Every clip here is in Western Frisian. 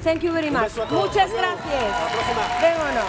Thank you very much. Muchas gracias. Vémonos.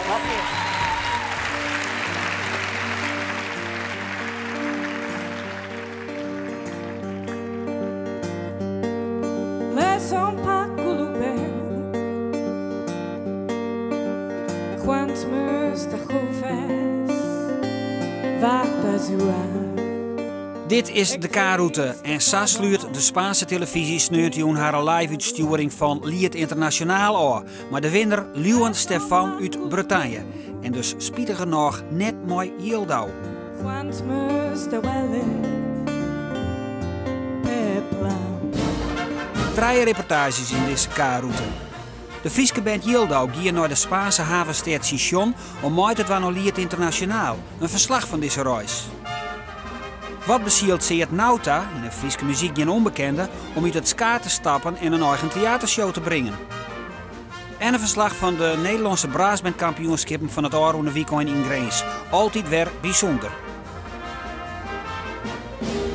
Dit is de K-rûte en sa slút de Spaanse telefyzje sneontejûn har live-útstjoering fan Liet Ynternasjonaal ôf mei de winner Lieuwen Stefan út Bretagne. En dus spitigernôch net mei Jildou. Trije reportaazjes yn dizze K-rûte. De Fryske band Jildou gie nei de Spaanse havenstêd Gijón om mei te dwaan oan Liet Ynternasjonaal. In ferslach fan dizze reis. Wat besielt Tseard Nauta, yn de Fryske muzyk gjin ûnbekende, om út it skaad te stappen en in eigen teatershow te bringen? En in ferslach fan de Nederlânske brassbandkampioenskippen fan it ôfrûne wykein yn Grins. Altyd wer bysûnder.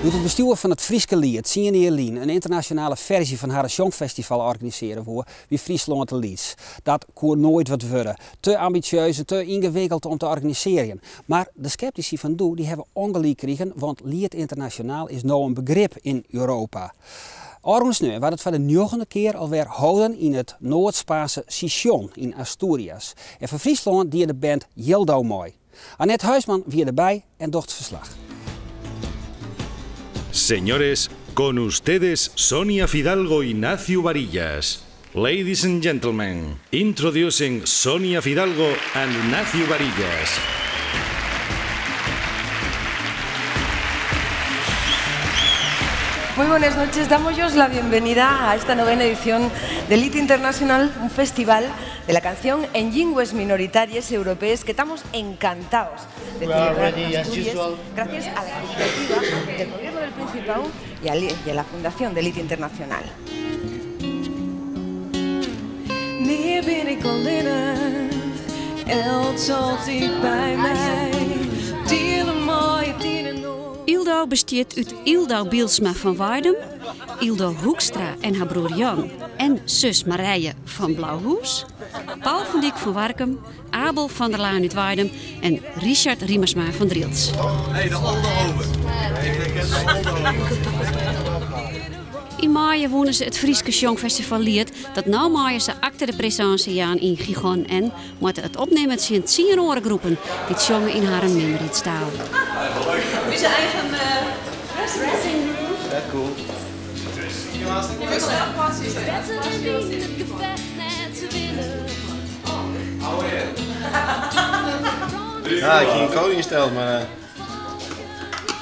Doe't it bestjoer fan it Fryske Liet tsien jier lyn in ynternasjonale ferzje fan harren sjongfestival organisearje woe, wie Fryslân te lyts. Dat koe noait wat wurde. Te ambisjeus en te yngewikkeld om te organisearjen. Mar de skeptisy fan doe dy hawwe ûngelyk krigen, want Liet Ynternasjonaal is no in begrip yn Europa. Ôfrûne sneon waard it foar de njoggende kear alwer holden yn it Noard-Spaanse Gijón yn Asturias. En foar Fryslân die de band Jildou mei. Annette Huisman wie derby en docht ferslach. Señores, con ustedes Sonia Fidalgo y Nacio Varillas. Ladies and gentlemen, introducing Sonia Fidalgo and Nacio Varillas. Muy buenas noches, damos la bienvenida a esta novena edición del Liet Internacional, un festival de la canción en llingües minoritarias europeas que estamos encantados de celebrar en Asturias gracias a la iniciativa del Gobierno del Principado y a la Fundación del Liet Internacional. Nea bin ik allinnich, elts altyd by my. Diele mei it ien en oar. Yldau bestiet út Yldau Bylsma fan Weidum, Yldau Hoekstra en har broer Jan en sus Marije fan Blauhûs, Paul van Dyk fan Warkum, Abel van der Laan út Weidum en Richard Riemersma fan Drylts. Yn maaie wûnen se it Fryske Sjongfestival Liet, dat no meie se acte de présence jaan yn Gijón en moatte it opnimme tsjin tsien oare groepen dy't sjonge yn harren minderheidstaal. Ús eigen dressing room. Vet cool. Ja, ik hie in code ynsteld, mar uh,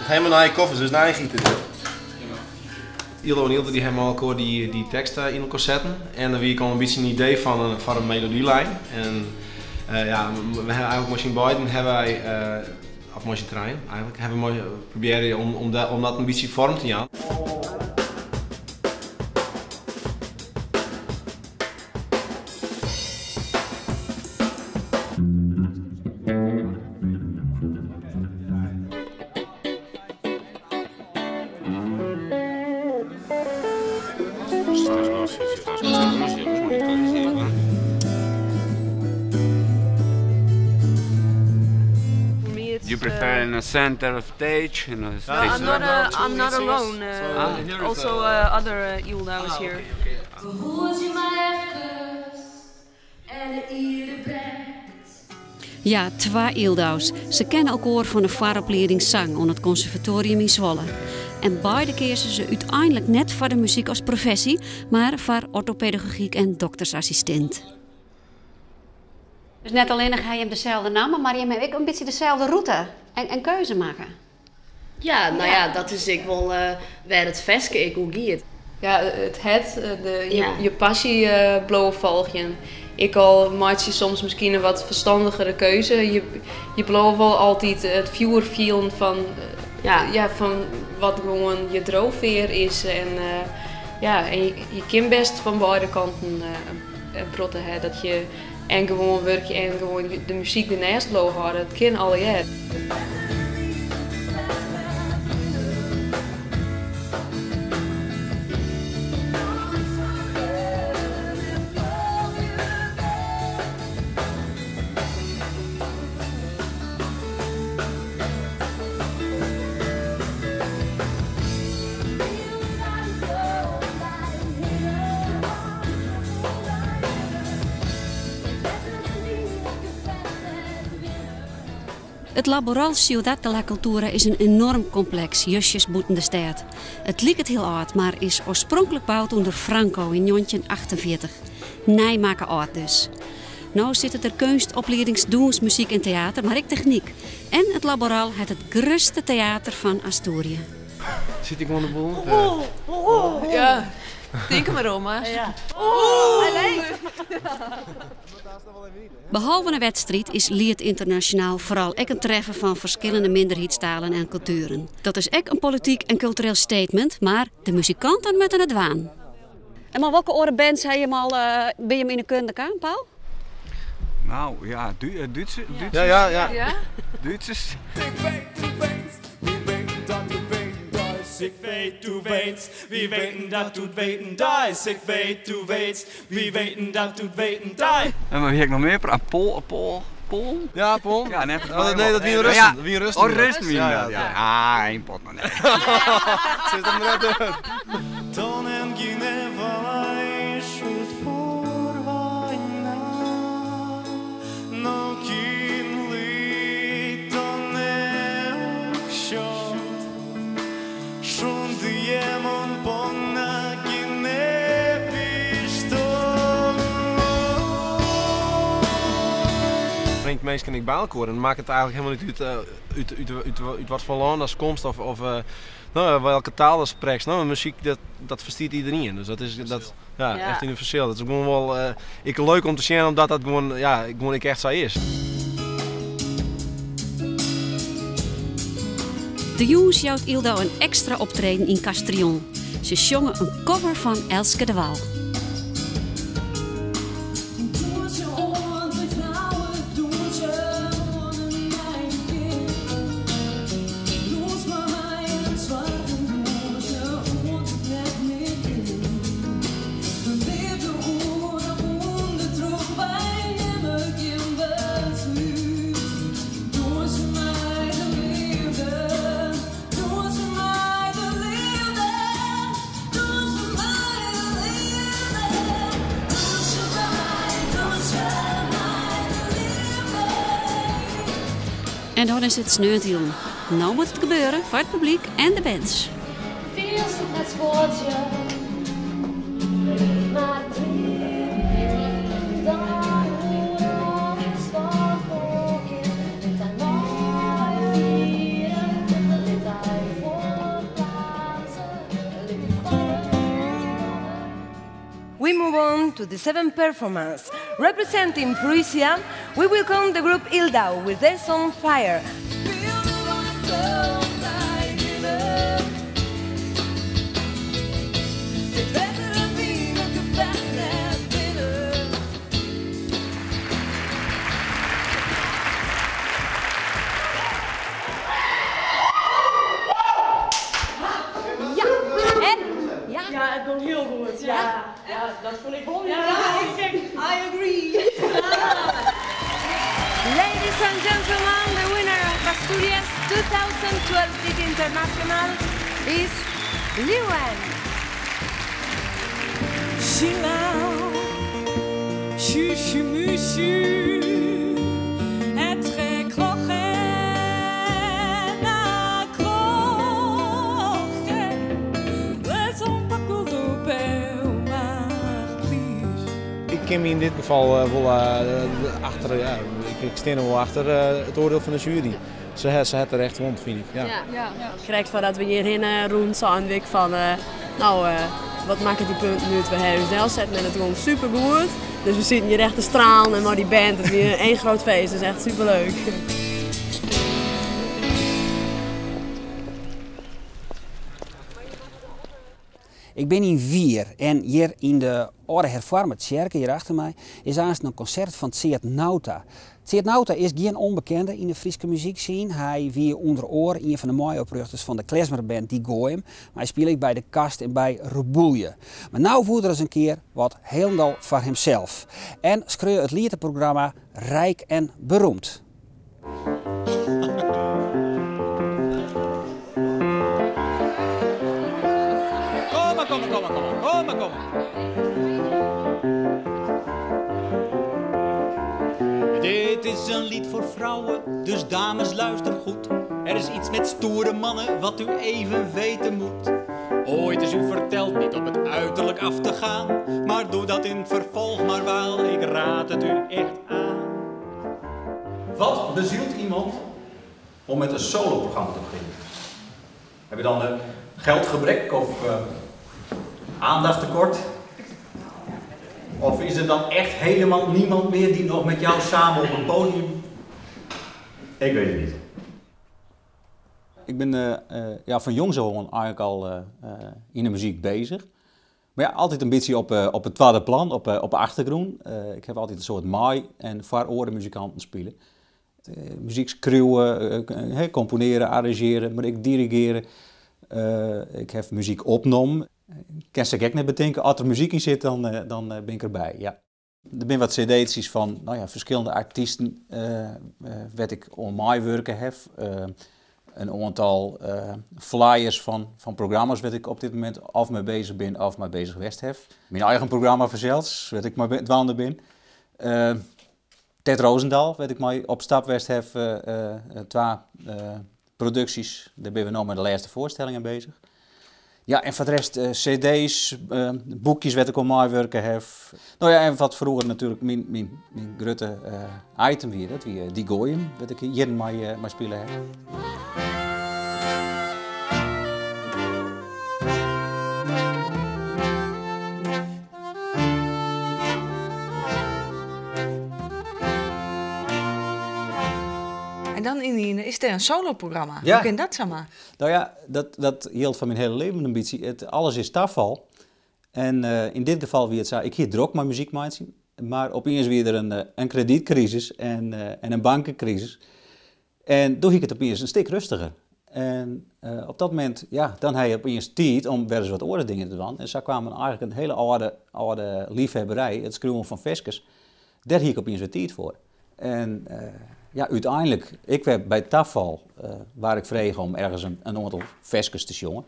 helemaal nije koffers, dus nije giet it. Yldau en Ylde dy hawwe mei elkoar dy, dy tekst yn elkoar setten. En dan wie ik al in bytsje in idee fan in, foar in melodylijn. En uh, ja, we hawwe eigentlik mei syn beiden hawwe wy, uh, of mei syn trijen eigentlik, hawwe we probearre om, om, de, om dat in bytsje foarm te jaan. You prefer in the center of stage? In a stage I'm not, I'm not alone. Also, other Yldau is here. Ja, twa Yldaus. Se kenne elkoar fan de foaroplieding sang oan it konservatorium yn Zwolle. En beide keazen se úteinlik net foar de muzyk as professy, mar foar ortopedagogyk en doktersassistint. Dus net allinnich ha jim deselde namme, mar jim hawwe ek in bytsje deselde rûte en, en keuze makke. Ja, no ja, dat is ek wol wêr't it ferske ek oer giet. Ja, it hert, de, je, je passy bliuwe folgjen. Ek al meitsje je soms miskien in wat ferstannigere keuze, je, je bliuwe wol altyd it fjoer fielen fan, ja. fan wat gewoan je driuwfear is. En, ja, en je, je kin bêst fan beide kanten in protte ha. Dat je en gewoan wurkje en gewoan de muzyk derneist bliuwe hâlde. It kin allegear. It Laboral Ciudad de la Cultura is in enoarm kompleks justjes bûten de stêd. It liket hiel âld, mar is oarspronklik boud ûnder Franco yn 1948. Nij makke âld dus. No sitte der keunst, opliedings, dûns, muzyk en teater, mar ek technyk. En it Laboral hat it grutste teater fan Asturië. Sit ik oan de boel? Ja, tink mar om, hè. Ja. Behalve in wedstriid is Liet Ynternasjonaal foaral ek in treffen fan ferskillende minderheidstalen en kultueren. Dat is ek in polityk en kultureel statement, mar de muzikanten moatte it dwaan. En mei welke oare bands ha jim al, binne jim yn 'e kunde kaam, Paul? Nou ja, Dútsers. Ja, ja, ja. Ja? Dútsers. Ik weet, du weet, wie weten dat doet weten dies. Ik weet, du weet, wie weten dat doet weten die. En maar wie heb ik nog meer? Pol, Pol, Pol? Ja, Pol. Ja, nee, Oh, nee, dat wie een Russen. Dat wie een Russen. Oh, Russen wie Ja, dat, ja. ja. Ah, één pot nog nee. Zit hem net uit. Brengt mensen ik bij elkaar en maakt het eigenlijk helemaal niet uit wat voor land als komst of nou, welke taal dat spreekt. Nou, muziek dat verstiet iedereen. Dus dat is dat, ja, Ja. echt universeel. Dat is gewoon wel ik leuk om te zien omdat dat gewoon, ja, gewoon ik echt zo is. De jongens jout Yldau in ekstra optreden yn Castrillon. Se sjonge in cover fan Elske DeWall. En dan is it sneontejûn. No moat it gebeure foar it publyk en de bands. We move on to the seventh performance. Representing Frisia, we welcome the group Yldau with their song Fire. Ja, en? Ja. Ja, het ging heel goed. Ja, ja, dat vond ik wel. Ja, I agree. Ladies and gentlemen, the winner of Asturias 2012 Liet International is Liwen. Sheila, chuchu muchu, het gekrochen na krochen, het onpakelde Ik ken me in dit geval wel achter, ja, ik sta er wel achter het oordeel van de jury. Ze had er echt wond, vind ik. Ja. Ja. Ja. Krijg van dat we hierheen rond zijn, week van, nou, wat maken die punten nu? We hebben zelf zetten en het gewoon supergoed. Dus we zitten hier echt te stralen en maar die band, het is weer één groot feest, dus echt superleuk. Ik bin yn Wier en hjir yn de âlde herfoarme tsjerke hjir achter my is aanst in konsert fan Tsead Nauta. Tsead Nauta is gjin ûnbekende yn de Fryske muzykscene. Hy wie ûnder oare ien fan de mei-oprjochters fan de klezmerband Die Goaim, mar hy spile ek by De Kast en by Reboelje. Mar no woe er ris in kear wat hielendal foar himsels en skreau it lieteprogramma Rijk en Beroemd. Kom maar, kom maar, kom maar, kom maar, kom maar, kom maar. Dit is een lied voor vrouwen, dus dames luister goed. Er is iets met stoere mannen wat u even weten moet. Ooit is u verteld niet op het uiterlijk af te gaan. Maar doe dat in het vervolg maar wel, ik raad het u echt aan. Wat bezielt iemand om met een soloprogramma te beginnen? Heb je dan geldgebrek of aandachttekort? Of is er dan echt helemaal niemand meer die nog met jou samen op een podium? Ik weet het niet. Ik ben ja, van jongs af aan eigenlijk al in de muziek bezig. Maar ja, altijd een beetje op het tweede plan, op de achtergrond. Ik heb altijd een soort maai- en voororen spelen. Muziek schreeuwen, componeren, arrangeren, maar ik dirigeren. Ik heb muziek opgenomen. Ik kan ze gek net bedenken, als er muziek in zit, dan ben ik erbij. Ja. Er zijn wat cd's van, nou ja, verschillende artiesten wat ik om mij werken heb. Een aantal flyers van programma's waar ik op dit moment of mee bezig ben of mee bezig geweest heb. Mijn eigen programma vanzelfs, waar ik mee dwaande ben. Tet Rozendal, waar ik mee op stap geweest heb, twee producties. Daar ben we nog met de laatste voorstellingen bezig. Ja, en voor de rest cd's, boekjes waar ik om mij werken heb. Nou ja, en wat vroeger natuurlijk mijn grote item weer, dat wie die gooien, dat ik hier mee spelen heb. En dan is er een soloprogramma. Ja. Hoe kan dat zomaar? Nou ja, dat hield van mijn hele leven een beetje. Alles is tafel. En in dit geval wie het zei, ik hier drok mijn muziek maar opeens weer er een kredietcrisis en een bankencrisis. En toen ging het opeens een stuk rustiger. En op dat moment, ja, dan had je opeens tijd om weer eens wat andere dingen te doen. En zo kwamen eigenlijk een hele oude liefhebberij, het schreeuwen van veskes. Daar had ik opeens weer tijd voor. En ja, uiteindelijk, ik werd bij tafel, waar ik vreeg om ergens een aantal veskes te jongen.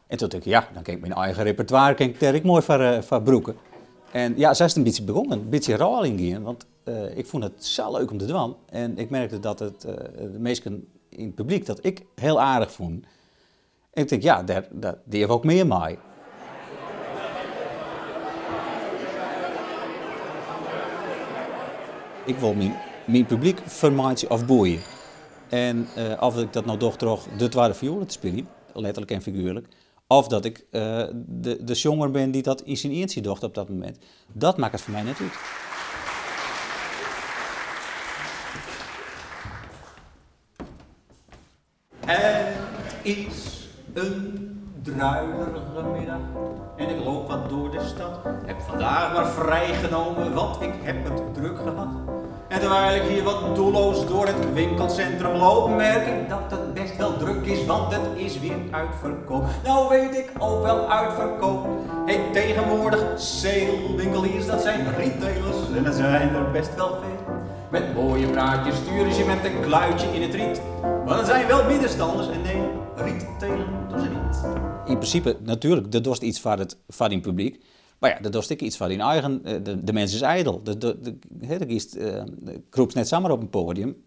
En toen dacht ik, ja, dan kan ik mijn eigen repertoire, kan ik daar ik mooi voor broeken. En ja, zo is het een beetje begonnen, een beetje rolling in, want ik vond het zo leuk om te doen. En ik merkte dat het, de meesten in het publiek dat ik heel aardig vond. En ik dacht, ja, die heeft ook meer mij. Ik wil mijn publiek vermaatje of boeien. En of ik dat nou toch terug de tweede violen te spelen, letterlijk en figuurlijk, of dat ik de jonger ben die dat in zijn eentje docht op dat moment, dat maakt het voor mij net uit. Het is een druilerige middag en ik loop wat door de stad. Heb vandaag maar vrijgenomen, want ik heb het druk gehad. En terwijl ik hier wat doelloos door het winkelcentrum loop, merk ik dat het best wel druk is, want het is weer uitverkoop. Nou weet ik ook wel uitverkoop. Heet tegenwoordig sale. Winkeliers, dat zijn retailers en dat zijn er best wel veel. Met mooie praatjes sturen ze met een kluitje in het riet. Maar dat zijn wel middenstanders en nee, retailen doen ze niet. In principe, natuurlijk, dat dorst iets van het publiek. Maar ja, dat dorst ik iets van die eigen. De mens is ijdel. De kiest kroept net samen op een podium.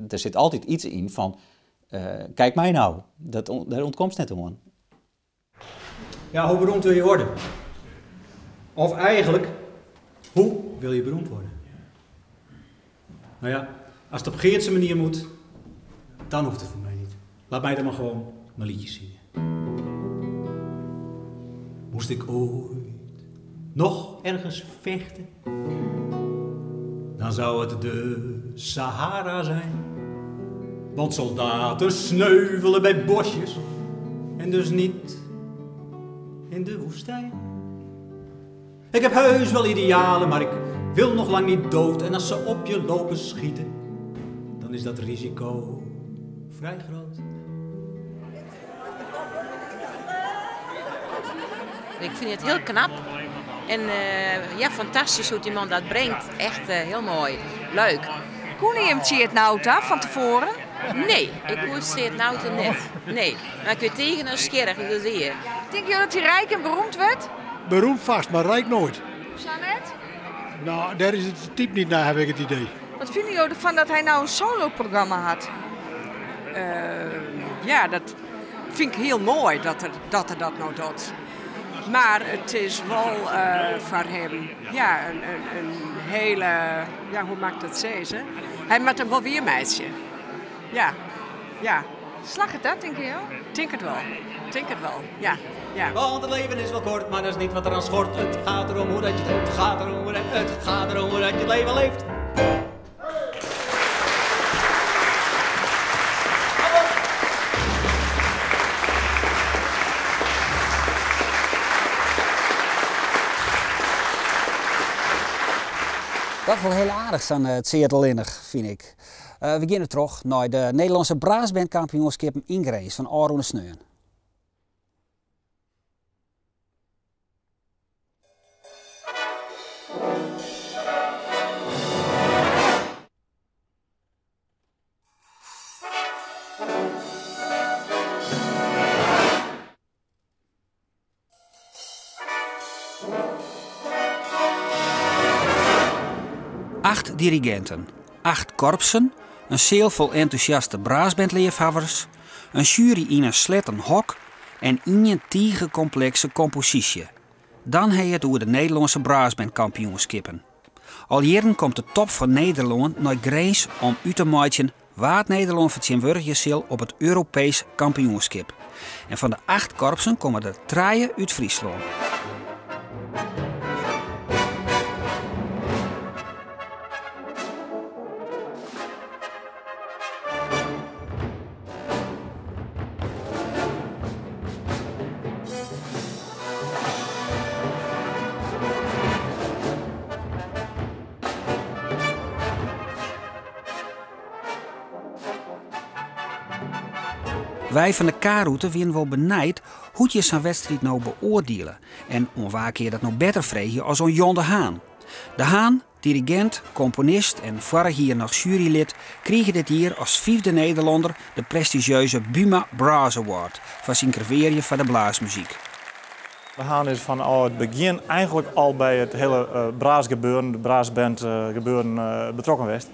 Er zit altijd iets in van, kijk mij nou. Daar ontkomt net om. Ja, hoe beroemd wil je worden? Of eigenlijk, hoe wil je beroemd worden? Nou ja, als het op Geertse manier moet, dan hoeft het voor mij niet. Laat mij dan maar gewoon mijn liedjes zingen. Moest ik ooit nog ergens vechten, dan zou het de Sahara zijn. Want soldaten sneuvelen bij bosjes en dus niet in de woestijn. Ik heb heus wel idealen, maar ik wil nog lang niet dood. En als ze op je lopen schieten, dan is dat risico vrij groot. Ik vind het heel knap en ja, fantastisch hoe die man dat brengt. Echt heel mooi, leuk. Kon je hem het nou van tevoren? Nee, ik hoor het nou te net. Nee, maar ik weet tegen een scherp, dat zie je. Denk je dat hij rijk en beroemd werd? Beroemd vast, maar rijk nooit. Hoe net? Nou, dêr is it type net nei, ha ik it idee. Wat fine jo derfan dat hy no in soloprogramma hat? Ja, dat fyn ik hiel moai dat er dat, er dat no docht. Mar it is wol foar him ja, in hiele, ja, hoe moat ik dat sizze? Hy moat him wol wiermeitsje. Ja, ja. Slagget dat, tinke jo? Tink it wol. Tink it wol, ja. ja. Want het leven is wel kort, maar dat is niet wat er aan schort. Het gaat erom hoe dat je het gaat erom hoe dat, het gaat erom hoe dat je het leven leeft. Dat is wol hiel aardich, sa'n Tsead allinnich, fyn ik. We geane troch nei de Nederlânske brassbandkampioenskippen yn Grins fan ôfrûne sneon. Acht diriginten, acht korpsen, in seal fol entûsjaste brassbandleafhawwers, in sjuery yn in sletten hok en ien tige komplekse komposysje. Dan ha je it oer de Nederlânske brassbandkampioenskippen. Al jierren komt de top fan Nederlân nei Grins om út te meitsjen wa't Nederlân fertsjintwurdigje sil op it Europeesk kampioenskip. En fan de acht korpsen komme der trije út Fryslân. Wy fan de K-rûte wiene wol benijd hoe't je sa'n wedstriid no beoardiele en oan wa kinne je dat no better freegje as oan John de Haan. De Haan, dirigint, komponist en foarich jier noch sjuerylid, krige dit jier as fyfde Nederlanner de prestizjeuze Buma Brass Award foar syn krewearjen foar de blaasmuzyk. De Haan is fanôf it begjin eigenlik al by it hiele brassgebeuren, de brassbandgebeuren, betrokken west.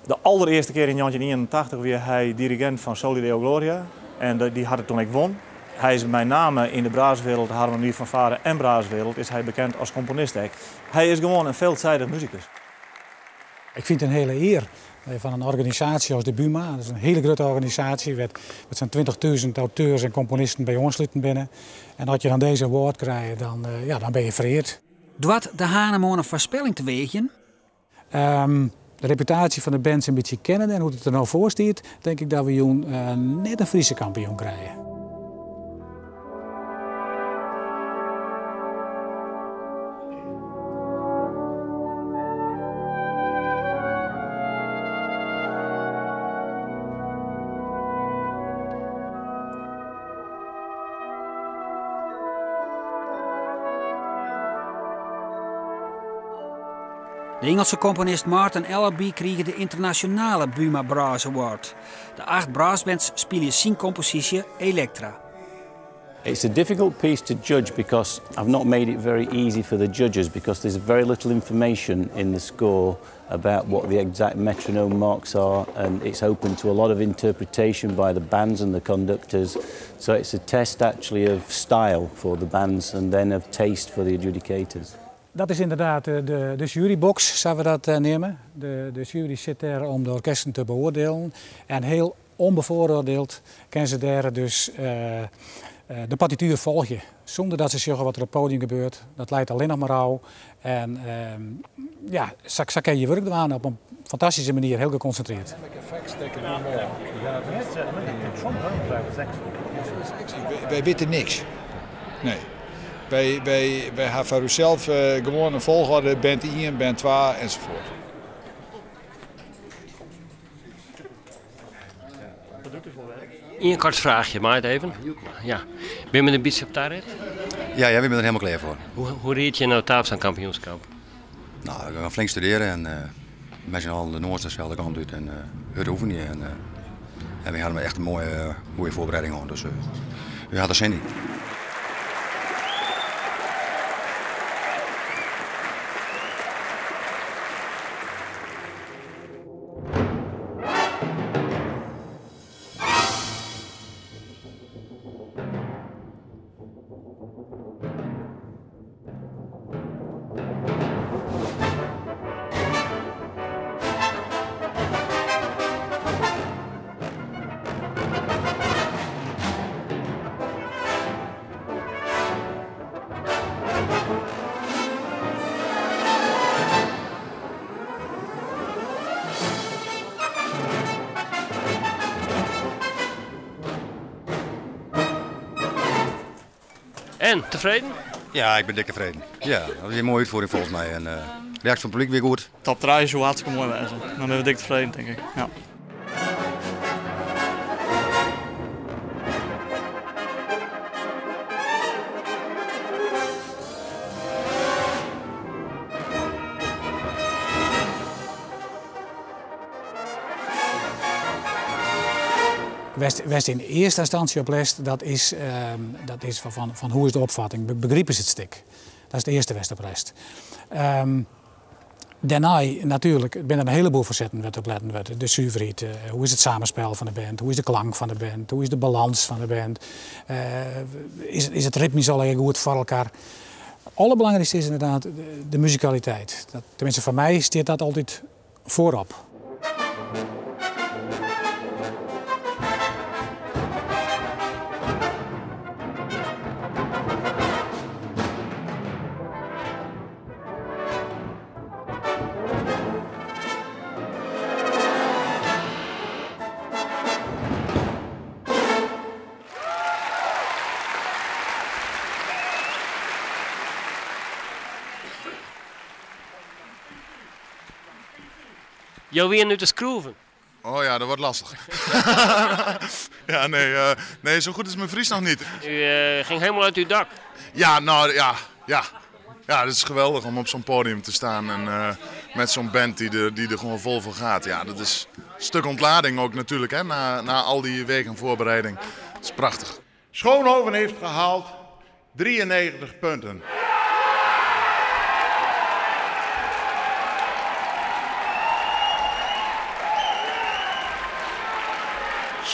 De alderearste kear yn njoggentjinhûndertienentachtich wie hy dirigint fan Soli Deo Gloria en dy hat it toen ek wûn. Hy is mei name yn de brasswereld, de harmonie, fanfare en brasswereld is hy bekend as komponist ek. Hy is gewoan in veelzijdig musikus. Ik fyn it in hiele ear dat je fan in organisaasje as de Buma, dat is in hiele grutte organisaasje wêr't sa'n 20.000 auteurs en komponisten by oansluten binne, en as je dan dizze award krije, dan, ja, dan binne je fereard. Doart De Haan him oan in foarspelling te weagjen? De reputaasje fan de bands in bytsje kennende en hoe't it der no foar stiet, tink ik dat we jûn net in Fryske kampioen krije. De Ingelske komponist Martin Ellerby krige de ynternasjonale Buma Brass Award. De acht brassbands spylje syn komposysje Elektra. It's a difficult piece to judge because I've not made it very easy for the judges because there's very little information in the score about what the exact metronome marks are and it's open to a lot of interpretation by the bands and the conductors. So it's a test actually of style for the bands and then of taste for the adjudicators. Dat is ynderdaad de jurybox, sa't we dat neame. De jury sit dêr om de orkesten te beoardielen. En hiel ûnbefoaroardield kinne se dêr dus de partituer folgje. Sûnder dat se sjogge wat der op it podium gebeurt. Dat leit allinnich mar ôf. En ja, sa kinne je wurk dwaan op in fantastyske manier, hiel gekonsintrearre. Wy witte niks. Nee. Wy, wy, wy ha foar ússels gewoan in folchoarder, band 1, band 2 ensafuort. Ien koart fraachje, mei it even? Ja. Binne we der in bytsje op taret? Ja, ja, wy binne der hielendal klear foar. Hoe ried je no ta op sa'n kampioenskip? No, we gaan flink studearje en mei syn allen de noas deselde kant út en hurd oefenje. En, en we hawwe echt in moaie, goede foarbereiding hân, dus we hawwe der sin yn. En, tefreden? Ja, ik bin dik tefreden. Ja, dat wie in moaie útfiering folgens my. En de reaksje fan it publyk wie goed. Top 3 soe hartstikke moai wêze. Dan binne we dik tefreden, tink ik. Ja. Wêr'tst yn earste ynstânsje op letst, dat is, ehm, dat is fan, fan hoe is de opfatting, begripe se it stik? Dat is it earste wêr'tst op letst. Um, dêrnei natuerlik binne der in heleboel fasetten wêr't op letten wurdt. De suverheid, eh, hoe is it samenspel fan de band, hoe is de klank fan de band, hoe is de balans fan de band, uh, is, is it ritmysk allegear goed foar elkoar. Alderbelangrykste is ynderdaad de, de muzikaliteit. Dat, teminsten foar my stiet dat altyd foarop. Jo wienen út de skroeven. Oh ja, dat wordt lastig. ja, nee, uh, nee, zo goed is mijn Fries nog niet. U uh, ging helemaal uit uw dak. Ja, nou ja, ja. Ja, het is geweldig om op zo'n podium te staan en uh, met zo'n band die er, die er gewoon vol voor gaat. Ja, dat is een stuk ontlading ook natuurlijk, hè, na, na al die weken voorbereiding. Het is prachtig. Schoonhoven heeft gehaald 93 punten.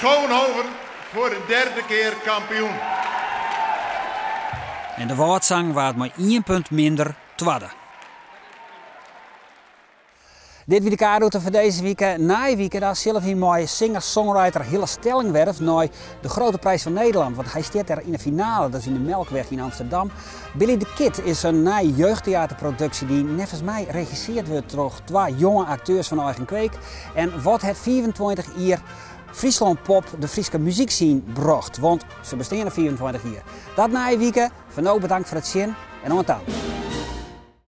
Schoonhoven voor de derde keer kampioen. En de Wâldsang waard mei ien punt minder twadde. Dit wie de K-rûte foar dizze wike. Nije wike dan sille wy mei singer-songwriter Hille Stellingwerf nei de Grote Prijs van Nederland, want hy stiet dêr yn de finale, dat is yn de Melkweg yn Amsterdam. Billy the Kid is in nije jeugdteaterproduksje dy't neffens my regisseard wurdt troch twa jonge akteurs fan eigen kweek. En wat hat 25 jier Fryslân Pop de Fryske muzykscene brocht? Want se besteane 25 jier. Dat nije wike. Foar no bedankt foar it sjen en oant dan.